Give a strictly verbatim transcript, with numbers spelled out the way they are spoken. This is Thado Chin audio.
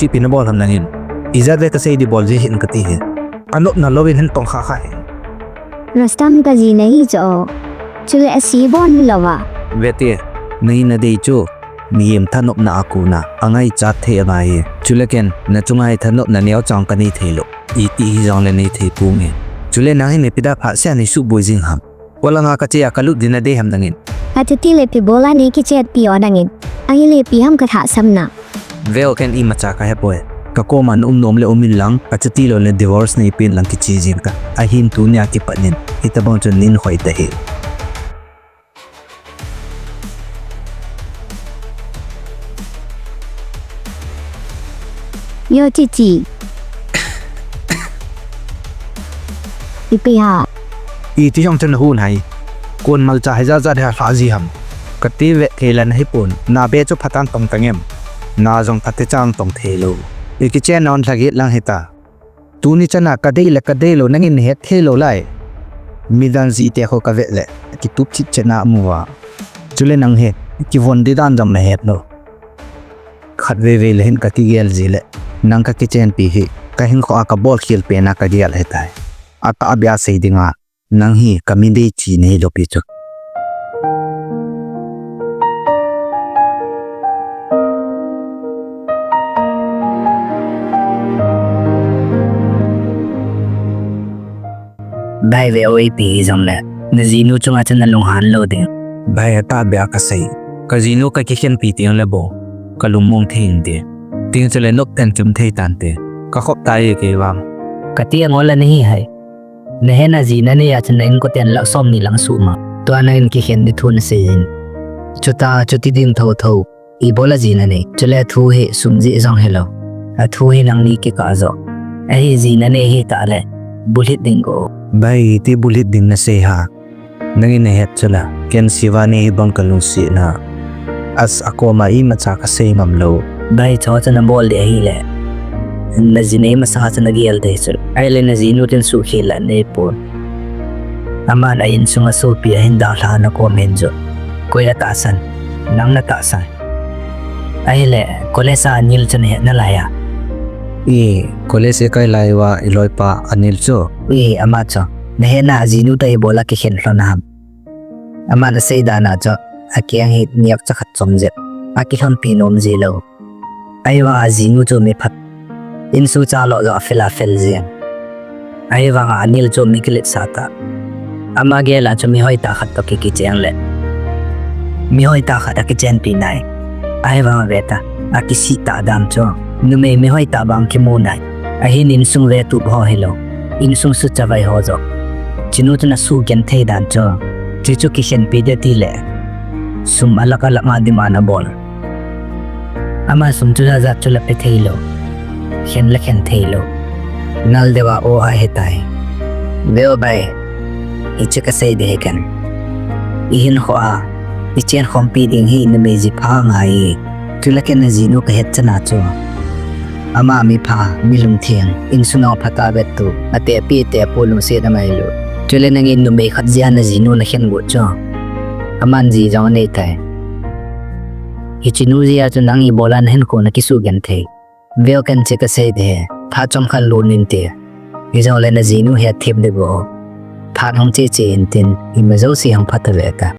Ipi nabol ham nangin. Ijat le kasei di bol ji hih in kati hi. Anopna louvin hin tong kha kha hi. Rustam kaji nahi chu. Chule asi bon hilou va. Vete, nahi nadei chu. Mihem thanopna a kona, angaichat thei angai hi. Chule ken, nachunga hi thanopna neocha kanei thei lou. Iti hijongle nei thei ponge. Chule nang hin ipi da phat sea nei suboi jing ham. Polanga kache a kalut ding nadei ham nangin. Achuti le ipi bola nei kichenpi o nangin. Ahile ipi ham kathasam na. Veo ken imacha kahepoi. Kakoma naum nom le um in lang, achuti lou le divorce neipen lang kiche jing ka. Ahin tunia kipat in, hitobang chun nei hoi ta hi. Yo, Titi. Ipi ham. Iti jong chun hung hai. Kon malcha hijat jat hi alha ji ham. Kati ve thei lou nahi pon. Nabe chu phatah in tong tang em. Na jong phatechan tong thei lou. Ikichen na hon lhagit lang hita. Tuni chana kadei le kadei lou nangin het thei lou lai. Midang jite ho kavet le. Kitup chit chena mu va. Chule nang hi. Kivon di dan jong nahet lou. Khatvei vei le hin kakigel ji le. Nang kakichenpi hi. Kahinkho a kabol khel pen a kagel hitai. Atahbeh a sei dinga. Nang hi kamidei chi nei lou pi chu. Bai ve o ipi hijongle. Najinu chunga chun nalunghan lou ding. Bai atahbeh a kasei. Kajinu kakikhenpi teng le bou. Kalungmong thei inte. Teng chule nop ten chum thei tante. Kakhop tai kei vang. Kati angol la nahi hai. Nahet a ji nanei a chun na inkoten lakh somni lang sum a. Tua nangin kikhen di thu nasei in. Chuta chuti ding thotho. Ibola ji nanei. Chule thu hi sum jeh jong hilou. Athu hi nangni kikah jo. Ahi ji nanei hitah le. Bulhit ding ko. Bai ti bulhit ding nasei ha. Nangin nahet chula. Ken Shivani hi bang kalungsetna. As akoma imacha kasei ngam lou. Bai chu chu nabol di ahile. Najinu masanga chu nagel di chu. Ahile najinu tin suhkhel la nei pon. Aman a insunga sopi ahin dalha nakom hin chu. Koi atahsan. Nang natahsan. Ahile, college a Anil chu nahet nalai a. I, college ikai lai uva iloipa Anil chu. I, ama chu. Nahet na ajinu toh ibola kikhen lhon ham. Aman asei dan a chu, akeng hi niak cha khat chom jep. Akilhonpi nom ji lou. Ahivang ajinu chu mi phat. Insung cha lou jong afel afel jeng. Ahivang a Anil chu mi kiletsah tah. Ama gel a chu mi hoitah khat toh ki, kicheng le. Mi hoitah khat akichenpi nai. Ahivang a veta, akisih tah dan chu. Numei mi hoitah bang kimu nai. Ahin insung vetup ho hilou. Insung suchavai ho jong. Chinu chun asugenthei dan chu. Chuchu kikhenpi ding tile. Sum alakh alakh a demand abol. Ama sum chu jat jat chu la pe thei lou. Khen la khen thei lou. Nal deuva o ahitai. Veo bai. Hiche kasei ding hi ken. Ihinkho a. Ichen khompi ding hi numei ji pha ngai. Chule ken najinu kahet chan a chu. Ama mi pha, mi lungtheng, insung a phatah a vettu, atepi atepu lungset angailu. Chule nangin numei khat jeh a najinu nakhen got chu. Aman ji jong anei tai. Hiche nu jeh a chu nang ibola nahinkho nakisugenthei. Veo ken hiche kasei ding hi, phat chomkhat lut inte. Hijongle najinu hetthem ding bou. Phat hung che che intin, ima jouse hung pha tave ta.